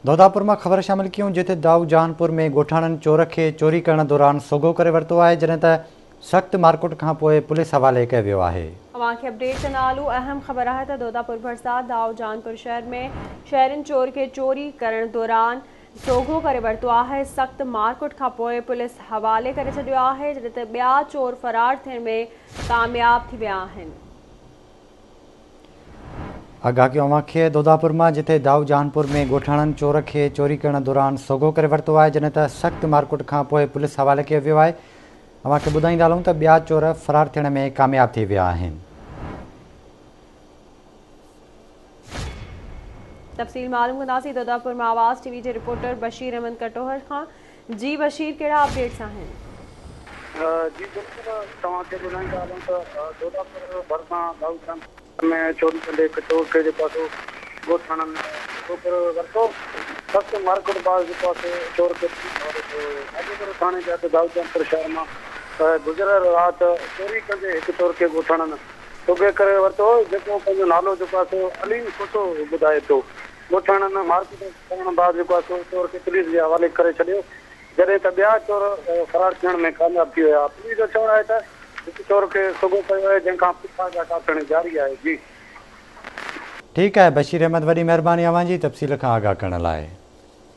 دوداپور مان خبر شامل ڪيون جتي دائو جهانپور ۾ ڳوٺاڻن چور کي چوري ڪرڻ دوران سوگهو ڪري ورتو آهي جڏهن ته سخت مارڪٽ کان پوء پوليس حوالي ڪيو ويو آهي. اوهان کي اپڊيٽ ڪندا هلون اهم خبر آهي ته دوداپور ڀرسان دائو جهانپور شهر ۾ شهرين چور کي چوري ڪرڻ دوران سوگهو ڪري ورتو آهي سخت مارڪٽ کان پوء پوليس حوالي ڪري ڇڏيو آهي جڏهن ته ٻيا چور فرار ٿيڻ ۾ ڪامياب ٿي ويا آهن. آگاهه ڪيو اوهان کي دوداپور مان جتي دائو جهانپور ۾ ڳوٺاڻن چور کي چوري ڪرڻ دوران سوگهو ڪري ورتو آهي جڏهن ته سخت مارڪٽ کان پوء پوليس حوالي ڪيو ويو آهي اوهان کي ٻڌائيندا هلون ته ٻيا چور فرار ٿيڻ ۾ ڪامياب ٿي ويا آهن. تفصيل معلوم ڪنداسين دوداپور مان آواز ٽي وي جي رپورٽر بشير احمد ڪٽوهر کان جي بشير ڪهڙا اپڊيٽس آهن. جي بلڪل توهان کي ٻڌائيندا هلون ته دوداپور ڀرسان دائود خان ۾ چوري ڪندي هڪ چور کي جيڪو آهي سو ڳوٺاڻن سوگهو ڪري ورتو سخت مارڪٽ بعد جيڪو آهي سو چور کي پوليس حوالي ڪيو ويو ناگيپور ٿاڻي جي حد دائود جانپور شهر مان گذريل رات چوري ڪندي هڪ چور کي ڳوٺاڻن سوگهي ڪري ورتو جيڪو پنهنجو نالو جيڪو آهي سو عليم کوسو ٻڌائي پيو ڳوٺاڻن مارڪٽ ڪرڻ بعد جيڪو آهي سو چور کي پوليس جي حوالي ڪري ڇڏيو، جڏهن ته ٻيا چور فرار ٿيڻ ۾ ڪامياب ٿي ويا. پوليس جو چوڻ آهي ته هڪ چور کي سوگهو ڪيو آهي، جنهن کان پڇا ڳاڇا پڻ جاري آهي. جي. ٺيڪ آهي بشير احمد وڏي مهرباني اوهان جي تفصيل کان آگاهه ڪرڻ لاء.